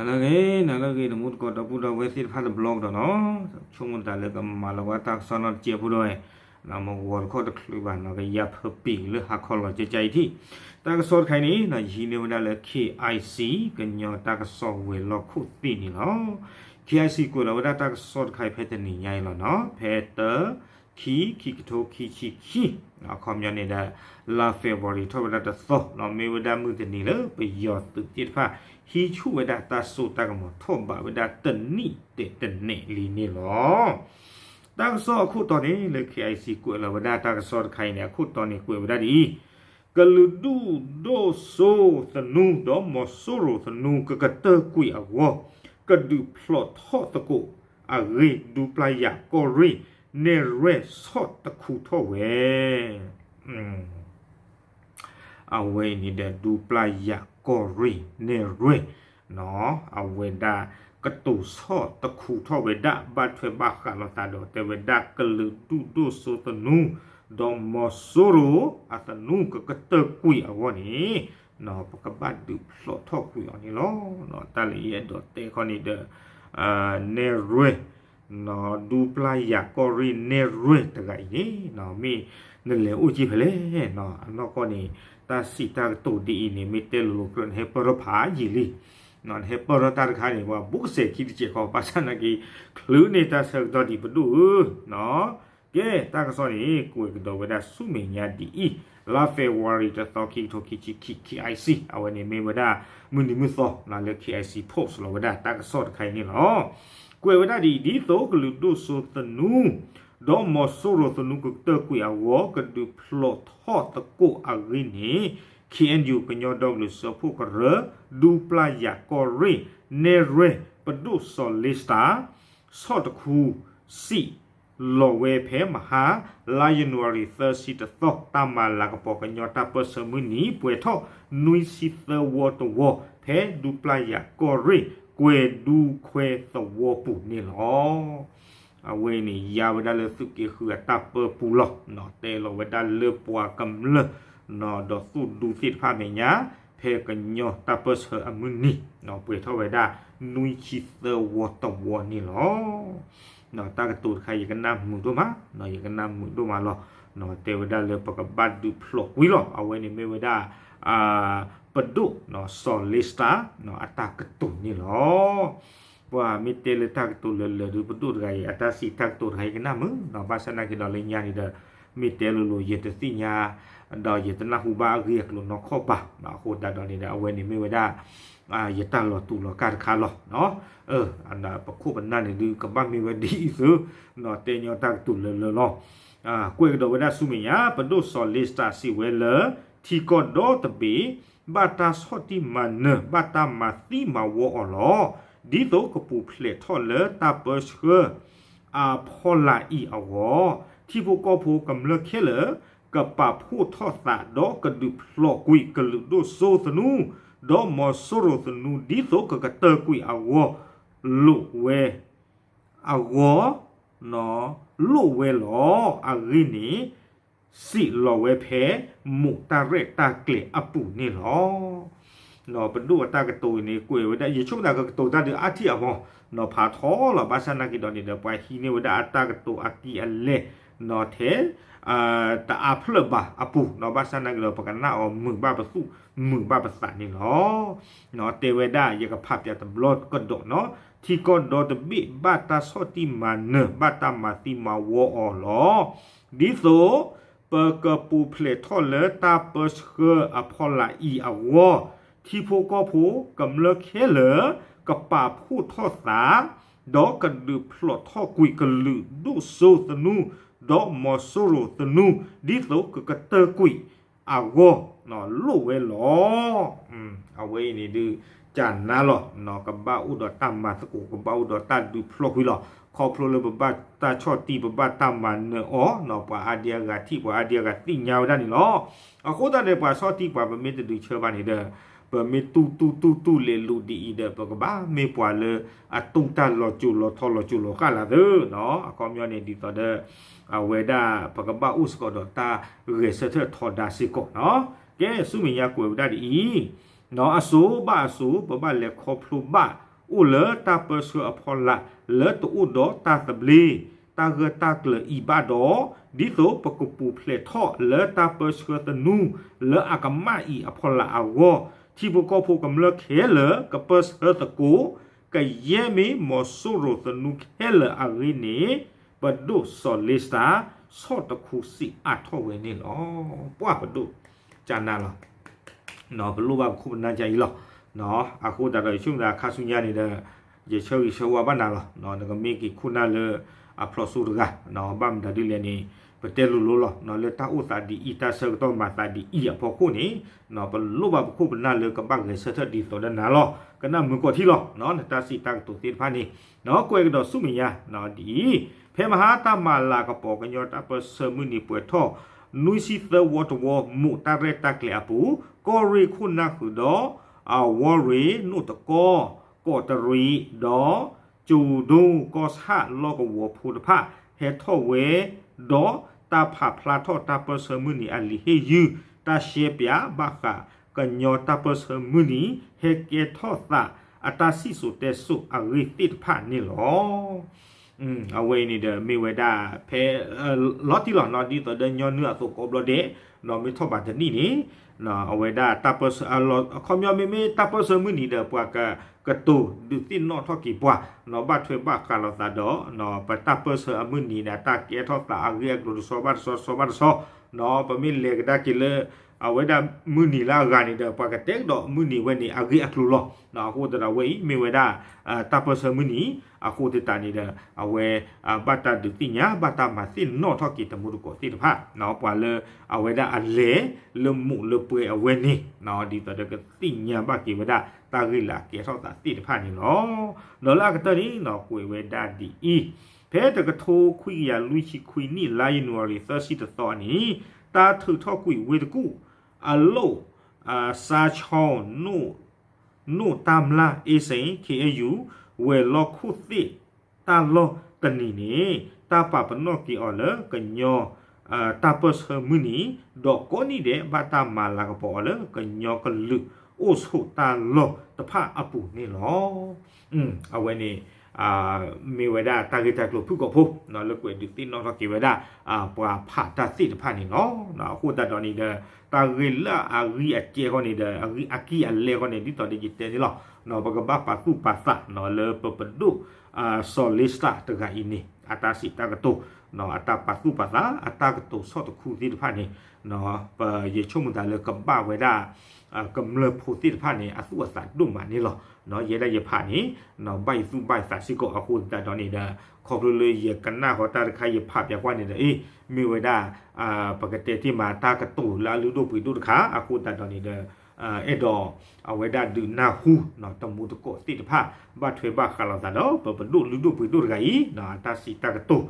နၤလၢအဂ့ၤ နၤလၢအဂ့ၤ နမူတကိးဒီပုၢ်ဒီဝဲၢ်သ့ၣ်တဖၣ်တဘျီကဒီးနီၤ, ဆိကမိၣ်တၢ်လၢကမၤလီၤဝဲတၢ်ကစီၣ်နီတစဲးဖိဒိၣ်ဝဲ, နမ့ၢ်ဂီၤတခီတချုးဘၣ်နီၤ ကယၤဖၢပံာ်လၢဟါခီလီၤကကါအံၤထံၣ်, တၢ်ကစီၣ်တခါအံၤန့ၣ်နီၤ ယဟံးန့ၢ်ဝဲဒၣ်လၢ KIC ကညီတၢ်ကစီၣ်ဝဲၤလီၢ်ခိၣ်သ့ၣ်န့ၣ်လီၤ. KIC ကွဲးလီၤဝဲဒၣ်တၢ်ကစီၣ်တခါအံၤဖဲတနံၤညါအံၤလီၤနီၤ, ဖဲတၢ ခံ ခံကထိခံဆံခံ, အခီပညီန့ၣ်ဒီး လါ February ထီၣ်ဝဲဒၣ်တသီနီၤ, မ့ၢ်ဝဲဒၣ်မုၢ်တနံၤလၢပယီၤသုးသ့ၣ်တဖၣ် ဟံးဆူၣ်ဝဲဒၣ်တၢ်စိတၢ်ကမီၤထီၣ်ဘးဝဲဒၣ်တနံၣ်တဲာ်တနံၣ်လံန့ၣ်လီၤ. တၢ်ကစီၣ်အခိၣ်တီန့ၣ်လၢ KIC ကွဲးလီၤဝဲဒၣ်တၢ်ကစီၣ်တခါအံၤန့ၣ် အခိၣ်တီန့ၣ်ကွဲးဝဲဒၣ်ဒ်အံၤ, ကလုာ်ဒူၣ်ဒိၣ်စိသနူ ဒီးမီၤစိရိၤသနူ ကကတၢၢ်ကွံာ်အဂီၢ် ကဒုးဖျိးထီၣ်သကိးအဂ့ၢ် ဒူပျၢ်ယၤကီၢ်ရ့ၣ်နဲၣ်ရွဲၣ်ဆီၣ်တခူထီၣ်ဝဲ အဝဲအံၤန့ၣ်ဒီး ဒူပျၢ်ယၤကီၢ်ရ့ၣ်နဲၣ်ရွဲၣ်, အဝဲဒၣ်ကတိၤဆီၣ်တခူထီၣ်ဝဲဒၣ် ဘၣ်ထွဲဘၣ်ဃးလိာ်သးဒီး တဲဝဲဒၣ်ကလုာ်ဒူၣ်ဒိၣ်စိသနူ ဒီးမီၤစိရိၤအသနူ ကကတၢၢ်ကွံာ်အဂီၢ်န့ၣ် ပကဘၣ်ဒုးဖျိးထီၣ်ကွံာ်အီၤန့ၣ်လီၤ. တၢ်လၢယအဲၣ်ဒိးတဲခီန့ၣ်ဒီး နဲၣ်ရွဲၣ် ဒူပျၢ်ယၤကီၢ်ရ့ၣ်နဲၣ်ရွဲၣ်တဂၤအံၤန့ၣ် မ့ၢ်နလဲၤအိၣ်က့ၤဖဲလဲၣ်, အနီၢ်ကီၢ်န့ၣ် တၢ်စံးတၢ်ကတိၤဒ်အံၤန့ၣ် မ့ၢ်တဲလိၤလိၤကြၢး နဟဲပၢၢ်ထီၣ်ဖးယံာ်လံ, နဟဲပၢၢ်ထီၣ်တၢ်တခါန့ၣ် ပှၤဘူးကစဲးခံတစဲးဃီ ဘၣ်ဆၣ်နာ်က့ ချုးန့ၢ်တၢ်ဆၢကတီၢ်ဒံးပဒိၣ်ဧၢ ကဲ တၢ်ကစီၣ်န့ၣ် ကွဲးကဒီးဝဲဒၣ်ဆူမဲာ်ညါဒ်အံၤ, လါ February တသီ ခံကထိခံဆံခံ KIC အဝဲန့ၣ်မ့ၢ်ဝဲဒၣ် မုၢ်နံၤမုၢ်သီလၢ KIC post လီၤဝဲဒၣ်တၢ်ကစီၣ်တခါအံၤန့ၣ်လီၤ. ကွဲးဝဲဒၣ်ဒ်အံၤ, ဒ်သိးကလုာ်ဒိၣ်စိသနူ ဒီးမီၤစိရိၤသနူကကတၢၢ်ကွံာ်အဂီၢ် ကဒုးဖျိးထီၣ်သကိးအဂ့ၢ်န့ၣ် KNU ကညီဒီကလုာ်စၢဖှိၣ်ကရၢ ဒူပျၢ်ယၤကီၢ်ရ့ၣ်နဲၣ်ရွဲၣ် ပဒိၣ်စီၤလ့စတၢ် ဆီၣ်တခူ စံးလီၤဝဲဖဲမဟါ လါယနူၤအါရံၤ သၢဆံတသီ တၢ်မၤလၤကပီၤကညီတၢ်ပၢၢ်ဆၢမုၢ်နံၤ ပှဲၤထီၣ်နွံဆံသၢဝီတဝီ ဖဲဒူပျၢ်ယၤကီၢ်ရ့ၣ် ကွဲၤဒူခွဲသဝီပူၤန့ၣ်လီၤ. အဝဲအံၤန့ၣ် ယါဝဲဒၣ်လၢသုးက့ဃုအတၢ်ပၢပူၤလီၤ. တဲလီၤဝဲဒၣ်လၢပှၤကမျၢၢ် ဒီးသုးဒူသ့ၣ်တဖၣ်မဲာ်ညါ ဖဲကညီတၢ်ပၢၢ်ဆၢအမုၢ်နံၤ ပှဲၤထီၣ်ဝဲဒၣ် နွံဆံသၢဝီတဝီန့ၣ်လီၤ. တၢ်ကတိၤတခါ ယကနၣ်မုာ်ဒိၣ်မး, ယကနၣ်မုာ်ဒိၣ်မးလီၤ. တဲဝဲဒၣ်လၢပကဘၣ်ဒုးဖျိးကွံာ်လီၤ. အဝဲန့ၣ်မ့ၢ်ဝဲဒၣ် ပဒိၣ် စီၤလ့စတၢ် အတၢ်ကတိၤန့ၣ်လီၤ. ပှၤမ့ၢ်တဲလၢတၢ်ကတိၤလၢလၢဒုး ပဒိၣ်တဂၤအံၤ အတၢ်စံးတၢ်ကတိၤတခါ ယကနၣ်မုာ်, ဘၣ်ဆၣ်နာ်က့ဒီးလၢညါန့ၣ်ဒီး မ့ၢ်တဲလိၤလိၤ ယတသ့ၣ်ညါ ဒီးယတနၢ်ဟူဘၣ်အဂ့ၢ်အကျိၤနီၢ်ခီၣ်ဘၣ်. အဃိသတးဒီးန့ၣ်ဒီး အဝဲန့ၣ်မ့ၢ်ဝဲဒၣ် ယတၢ်လီၤတူာ်လီၤကာ်တခါလီၤ. ပခိၣ်ပနၢ်န့ၣ်ဒုး ကဘၣ်မ့ၢ်ဝဲဒ်အံၤသု, တဲညီတၢ်ကတိၤလၢလၢလီၤ. ကွဲးကဒီးဝဲဒၣ်ဆူမဲာ်ညါ ပဒိၣ်စီၤလ့စတၢ်စံးဝဲလၢ ထံကီၢ်ဒီတဘ့ၣ် ဘၣ်တၢ်ဆီၣ်တံၢ်မၤနၢၤ ဘၣ်တၢ်မၤသံမၤဝီအီၤလီၤ. ဒ်သိးကပူၤဖျဲးထီၣ်လၢတၢ်ပၢဆှၢ အဖီလာ်အံၤအဂီၢ်, ထံဖိကီၢ်ဖိကမျၢၢ်ခဲလၢာ် ကပာ်ဖှိၣ်ထီၣ်သး ဒီးကဒုးဖျိးကွံာ်ကလုာ်ဒိၣ်စိသနူ ဒီးမီၤစိရိၤသနူ ဒ်သိးကကတၢၢ်ကွံာ်အဂီၢ် လိာ်ဝဲ အဂီၢ် လိာ်ဝဲလီၤ. အဂ့ၢ်န့ၣ် စံးလီၤဝဲဖဲ မိၢ်တၢ်ရဲၣ်တၢ်ကျဲၤအပူၤန့ၣ်လီၤ. ပဒိၣ်အတၢ်ကတိၤအံၤန့ၣ် ကွဲးဝဲဒၣ် ယဆိကမိၣ်သးကကတိၤတၢ်ဒုးအါထံၣ်အမီၤ နီၤဖးထီလီၤ. ဘၣ်ဆၣ်နာ်က့ဒီးန့ၣ်ဒီး ပှၤဟံးန့ၢ်ဝဲဒၣ်အတၢ်ကတိၤအကံၢ်အလဲၢ် ထဲ တအါဖျၢၣ်ဘၣ်အပူၤ ဘၣ်ဆၣ်နာ်က့ဒီး ပကနၣ်အီၤမုာ်ဘၣ်ပသူၣ် မုာ်ဘၣ်ပသးန့ၣ်လီၤ. တဲဝဲဒၣ် ယကဖးပၠးတဘျီကဒီးနီၤ, ထံကီၢ်ဒီတဘ့ၣ် ဘၣ်တၢ်ဆီၣ်တံၢ်မၤနၢၤ ဘၣ်တၢ်မၤသံမၤဝီအီၤလီၤ. ဒ်သိး ပကပူၤဖျဲးထီၣ်လၢတၢ်ပၢဆှၢအဖီလာ်အံၤအဂီၢ်, ထံဖိကီၢ်ဖိကမျၢၢ်ခဲလၢာ် ကပာ်ဖှိၣ်ထီၣ်သး ဒီးကဒုးဖျိးထီၣ်ကွံာ်ကလုာ်ဒိၣ်စိသနူ ဒီးမီၤစိရိၤသနူ ဒ်သိးကကတၢၢ်ကွံာ်အဂီၢ် လိာ်ဝဲလီၤ. အဝဲအံၤန့ၣ်ဒုး ကနၣ်လီၤ ကဘၣ်အိၣ်ဒီးတၢ်မၤသကိး ကဘၣ်အိၣ်ဒီးတၢ်ဒုးဖျိးကွံာ်လီၤ. ခီဖျိလၢပဘၣ်တၢ်ဆီၣ်တံၢ် ပဘၣ်တၢ်မၤနၢၤအီၤ ပှၤအါဒံအါဂၤထံၣ် ပှၤအါဒံအါဂၤသ့ၣ်ညါဝဲဒၣ်န့ၣ်လီၤ. အဃိသတးန့ၣ် ပှၤဆီၣ်တံၢ်ပှၤ ပမ့ၢ်တဒုးဆၢဘၣ်န့ၣ်ဒီး ပမ့ၢ်တူၢ်တူၢ်တူၢ်တူၢ်လဲၤလူၤဒ်အံၤဒီး ပကဘၣ်မ့ၢ်ပှၤလၢအတူၢ်တၢ်လီၤစိၤလီၤထီလီၤစိၤလီၤဃၣ်လၢသ့နီၤ. အခီပညီန့ၣ် ဒ်သိးဒီး အဝဲဒၣ် ပကဘၣ်အိၣ်စ့ၢ်ကီးဒီးတၢ်ဂဲၤဆၢထၢၣ်ထီဒါစ့ၢ်ကီးနီၤ. ကဲ ဆူမဲာ်ညါကွဲးဝဲဒၣ်ဒ်အံၤ, အစိၤဘၣ်အစိၤ ပဘၣ်လဲၤခီဖျိဘၣ် အိၣ်လၢတၢ်ပၢဆှၢအဖီလာ် လၢတအိၣ်ဒီးတၢ်သဘျ့ တၢ်ဂၢၢ်တၢ်ကျၢၤအံၤဘၣ်ဒီး, ဒ်သိးပကပူၤဖျဲးထီၣ်လၢတၢ်ပၢဆှၢသနူ လၢအကမၣ်အံၤအဖီလာ်အဂီၢ်, ထံဖိကီၢ်ဖိကမျၢၢ်ခဲလၢာ် ကပၢဆှၢသကိး ကယဲၢ်မ့ၢ်မီၤစိရိၤသနူခဲလၢာ်အဂ့ၢ်န့ၣ်, ပဒိၣ်စီၤလ့စတၢ် ဆီၣ်တခူစံးအါထီၣ်ဝဲန့ၣ်လီၤ. ပှၢ်ပဒိၣ်ကနၣ်လီၤ. ပလိၣ်ဘၣ်ပခိၣ်ပနၢ်ကအံၤလီၤ. အဃိသတးဒီးယဆိကမိၣ်သးခါဆူညါန့ၣ်ဒီး ယဆၢဂ့ၤဆၢဝါဘၣ်နၤလီၤ. နကမ့ၢ်က့ၤခိၣ်နၢ်လၢအဖျိးစိတဂၤ, ဘၣ်မတၤဒ်လဲၣ်န့ၣ် ပတဲလိၤလိၤလီၤ. လၢတၢ်အိၣ်သးဒ်အံၤ တၢ်ဆၢကတီၢ်မၤသးဒ်အံၤအဖီခိၣ်န့ၣ်, ပလိၣ်ဘၣ်ပခိၣ်ပနၢ်လၢကဘၣ်ဂဲၤဆၢထၢၣ်ဒ်သိးဒီးနၤလီၤ. ကနၣ်မုာ်ကီၢ်ထံလီၤ. နတၢ်စံးတၢ်ကတိၤသ့ၣ်တဖၣ်န့ၣ် ကွဲးကဒီးဆူမဲာ်ညါဒ်အံၤ, ဖဲမဟါတၢ်မၤလၤကပီၤကညီတၢ်ပၢဆှၢမုၢ်နံၤပှဲၤထီၣ် နွံဆံသၢဝီတဝီ မိးတၢ်ရဲၣ်တၢ်ကျဲၤအပူၤ, ကီၢ်ရ့ၣ်ခိၣ်နၢ်ဃုာ်ဒီး အဝီရ့ၣ် နိၣ်တကီၢ် ကီးတရံး ဒီး ကၠိၤဒိၣ်ကီၢ်ဆၣ်လီၢ်ကဝီၤဖိတဖၣ် ဟဲထီၣ်ဝဲ ဒီးတၢ်ဖးဖျါထီၣ်တၢ်ပၢဆှၢမုၢ်နံၤအလံာ်ဟ့ၣ်ယုၢ် တၢ်ရှဲပၠးဘၣ်ဃးကညီတၢ်ပၢဆှၢမုၢ်နံၤ ဟဲကဲထီၣ်သးအတၢ်စံၣ်စိၤတဲစိၤအဂ့ၢ်သ့ၣ်တဖၣ်န့ၣ်လီၤ. အဝဲအံၤန့ၣ်ဒီးမ့ၢ်ဝဲဒၣ် ဖဲ လီၤတံၢ်လီၤနီၤ ဒ်သိးဒီးညီနုၢ်အသိးကိးဘျီဒဲး, ဒီးမ့ၢ်ထီၣ်ဘးတနံၣ်န့ၣ် အဝဲဒၣ်တၢ်ပၢဆှၢ အခီပညီမ့မ့ၢ်တၢ်ပၢဆှၢမုၢ်နံၤဒီး ပှၤကကတိၤဒုးသ့ၣ်နီၣ်ထီၣ်က့ၤပှၤ ဘၣ်ထွဲဘၣ်ဃးလိာ်သးဒီး ပတၢ်ပၢဆှၢအမုၢ်နံၤဒီး တၢ်ကဲထီၣ်သးအဂ့ၢ်အကျိၤတဆီဘၣ်တဆီ တဆီဘၣ်တဆီ, ပမ့ၢ်လဲၤကဒါက့ၤလၢ အဝဲဒၣ်မုၢ်နံၤလၢအဂၤန့ၣ်ဒီး ပှၤကတဲကဒီးမုၢ်နံၤဝဲန့ၣ် အဂ့ၢ်အကျိၤလီၤ. အဃိသတးဒီးအဝဲအံၤ မ့ၢ်ဝဲဒၣ် တၢ်ပၢဆှၢမုၢ်နံၤ, အဃိသတးန့ၣ်ဒီး အဝဲ ဘၣ်တၢ်ဒုးသ့ၣ်ညါ ဘၣ်တၢ်မၤသ့ၣ်နီၣ်ထီၣ်က့ၤတမူတကိးသ့ၣ်တဖၣ်, ပှၤလၢအဝဲဒၣ်အလဲၤလၢမိးလၢပှဲၤအဝဲန့ၣ် ဒ်သိးဒီးကသ့ၣ်ညါဘၣ်က့ၤဝဲဒၣ် တၢ်ဂ့ၢ်လၢအကဲထီၣ်သးသ့ၣ်တဖၣ်န့ၣ်လီၤ. ဒီးလၢအကတၢၢ်န့ၣ် ကွဲးဝဲဒၣ်ဒ်အံၤ, ဖဲတကထိခွံကယၤလွံၢ်ဆံခွံနံၣ် လါယနူၤအါရံၤသၢဆံတသီန့ၣ် တၢ်ထုးထီၣ်ကွံာ်ဝ့ၢ်တကူၣ် အလိၣ် စါဆီ နိၣ်တၢ်မျၢ် အ့စ့ၣ် ခ့ၣ်အဲၣ်ယူၣ် ဝဲၤလီၢ်ခိၣ်သ့ၣ် တၢ်လီၢ်တနံၤန့ၣ် တၢ်ပာ်ပနီၣ်က့ၤအီၤလၢကညီ တၢ်ပၢၢ်ဆၢမုၢ်နံၤ, ဒီးကိးနံၣ်ဒဲး ဘၣ်တၢ်မၤလၤကပီၤအီၤလၢကညီကလုာ်အိၣ်ဆိးတၢ်လီၢ်တဖၣ်အပူၤန့ၣ်လီၤ. အဝဲန့ၣ် မ့ၢ်ဝဲဒၣ်တၢ်ဂ့ၢ်တၢ်ကျိၤဖုၣ်ကိာ်ဖိ လၢကွဲးဒုးသ့ၣ်နီၣ်ထီၣ်က့ၤဝဲဒၣ် ပှၤဖးတၢ်သ့ၣ်တဖၣ်န့ၣ်လီၤ. အဃိသတးဒီးန့ၣ်ဒီး တၢ်ဂ့ၢ်လၢအဂံၢ်အကဲဃီန့ၣ်ဒီး အဂံၢ်အကံၢ်အလဲဃီန့ၣ် ဒ်သိးဒီးယတဲန့ၣ်လီၤ. ပကဘၣ်ပာ်သူၣ်ပာ်သးလၢပပဒိၣ် စီၤလ့စတၢ်တဂၤအံၤန့ၣ် အတၢ်စံးတၢ်ကတိၤ အတၢ်ပာ်သူၣ်ပာ်သး အတၢ်ကတိၤဆီၣ်တခူသ့ၣ်တဖၣ်န့ၣ် ပယဆိကမိၣ်သးလၢကဘၣ်ဝဲဒၣ် ကမျၢၢ်ဖိသ့ၣ်တဖၣ်န့ၣ် အသူၣ်အသးဒိၣ်မးန့ၣ်လီၤ. ယဲဒၣ်ယဖးန့ၣ် ဘၣ်ယသူၣ်ဘၣ်ယသးစ့ၢ်ကီး အဃိသတးဒီးန့ၣ်ဒီး ခီဖျိလၢယကနၣ်ဃီတၢ်တခါ ယဖးပၠးကွၢ်န့ၣ်ဒီး အ့ မ့ၢ်ဝဲဒၣ် ပကတဲတ့ၢ်မးတၢ်ကတိၤလၢအလုၢ်ဒိၣ်ပှ့ၤဒိၣ်တခါ အဃိသတးဒီးန့ၣ်ဒီး အဲၣ်ဒိး အဝဲဒၣ်ဒုးနၢ်ဟူ တမူတကိးသ့ၣ်တဖၣ် ဘၣ်ထွဲဘၣ်ဃးလိာ်သးဒီး ပပဒိၣ်လုၢ်ဒိၣ်ပှ့ၤဒိၣ်တဂၤအံၤ အတၢ်စံးတၢ်ကတိၤ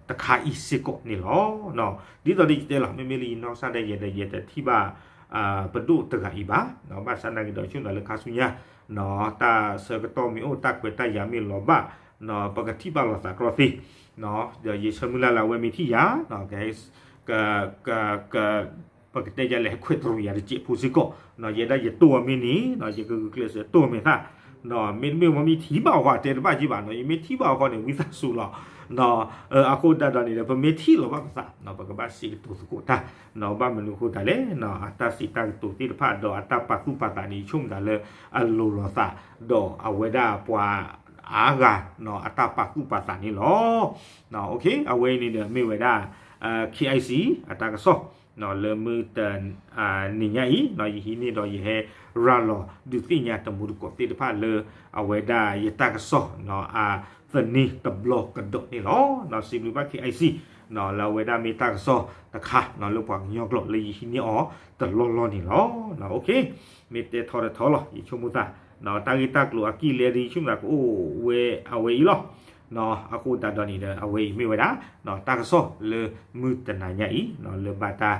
တခါအံၤစ့ၢ်ကီးန့ၣ်လီၤ. ဒ်သိးဒီးယတဲလီၤ မ့မ့ၢ်လၢယနီၢ်ကစၢ်ဒၣ်ယဲဒီး ယတထံၣ်ဘၣ် ပဒိၣ်တဂၤအံၤဘၣ်, ဘၣ်ဆၣ်သနာ်က့ဒီး ဆိကမိၣ်သးလၢခါဆူညါ တၢ်ဆၢကတီၢ်မ့ၢ်အိၣ် တၢ်ခွဲးတၢ်ယာ်မ့ၢ်လီၤဘၣ် ပကထံၣ်ဘၣ်လိာ်သးကြီသ့, ဒီးယဆၢမုၢ်လၢ်လၢအဝဲမ့ၢ်ထံၣ်ယၤ က ပကတဲယလဲၣ် ဟဲခွဲးတရံးယၤတစဲးဖိစ့ၢ်ကီး, ယဲဒၣ်ယတိၢ်အီၤမ့ၢ်န့ၣ် ယကဂုာ်ကျဲးစၢးတိၢ်အီၤမဲာ်သၣ်, မ့တမ့ၢ်ဝဲမ့ၢ်ထံၣ်ဘၣ်အီၤဃီတဲတဘၣ်က့ဘၣ်နီၤ ယမ့ၢ်ထံၣ်ဘၣ်အီၤဃီန့ၣ် ဝံသးစူၤလီၤ. အဃိသတးဒီးန့ၣ်ဒီး ပမ့ၢ်ထံၣ်လီၤဘၣ်ပသး ပကဘၣ်စံးကတိၤသကိးတၢ်, ဘၣ်မနုၤအဃိသတးလဲၣ် အတၢ်စံးတၢ်ကတိၤသ့ၣ်တဖၣ်ဒီးအတၢ်ပာ်သူၣ်ပာ်သးန့ၣ် ယဆိကမိၣ်သးလၢအလိၤလိာ်သး ဒီးအဝဲဒၣ်ပှၤအါဂၤ အတၢ်ပာ်သူၣ်ပာ်သးန့ၣ်လီၤ. အဝဲအံၤန့ၣ်ဒီးမ့ၢ်ဝဲဒၣ် KIC အတၢ်ကစီၣ် လၢမုၢ်တ နံၤညါအံၤ ယဟံးန့ၢ်ဒီးယဟဲရၤလီၤဒုးသ့ၣ်ညါတမူတကိးသ့ၣ်တဖၣ်လၢ အဝဲဒၣ်ယတၢ်ကစီၣ် အသန့ၤတဘျီကဒီးန့ၣ်လီၤ. စံးဘျုးဘၣ် KIC လၢအဝဲဒၣ်မ့ၢ်တၢ်ကစီၣ်တခါ လၢပှၤကညီကျိာ်လၢယဟံးန့ၢ်အီၤတလီၢ်လီၢ်န့ၣ်လီၤ. မ့ၢ်တဲထီတထီလီၤ ယဆိကမိၣ်သး တၢ်ဂ့ၢ်တၢ်ကျိၤအကံၢ်လဲဒီး ယဆိကမိၣ်သးကအိၣ်ဝဲအဝဲအံၤလီၤ. အဃိသတးဒီးန့ၣ်ဒီး အဝဲအံၤမ့ၢ်ဝဲဒၣ် တၢ်ကစီၣ်လၢမုၢ်တနၤညါအံၤ လၢဘၣ်တၢ်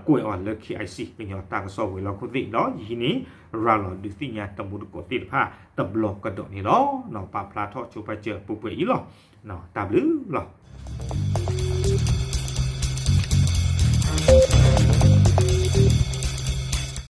ကွဲးအီၤလၢ KIC ကညီတၢ်ကစီၣ်ဝဲၤလီၢ်ခိၣ်သ့ၣ်ဒီး ယဟံးန့ၢ်ရၤလီၤဒုးသ့ၣ်ညါတမူတကိးသ့ၣ်တဖၣ်တဘျီကဒီးန့ၣ်လီၤ. ပာ်ဖျါထီၣ်ဆိပာ်စၢၤပှဲၤပှဲၤအံၤလီၤ. တၢ်ဘျုးလီၤ.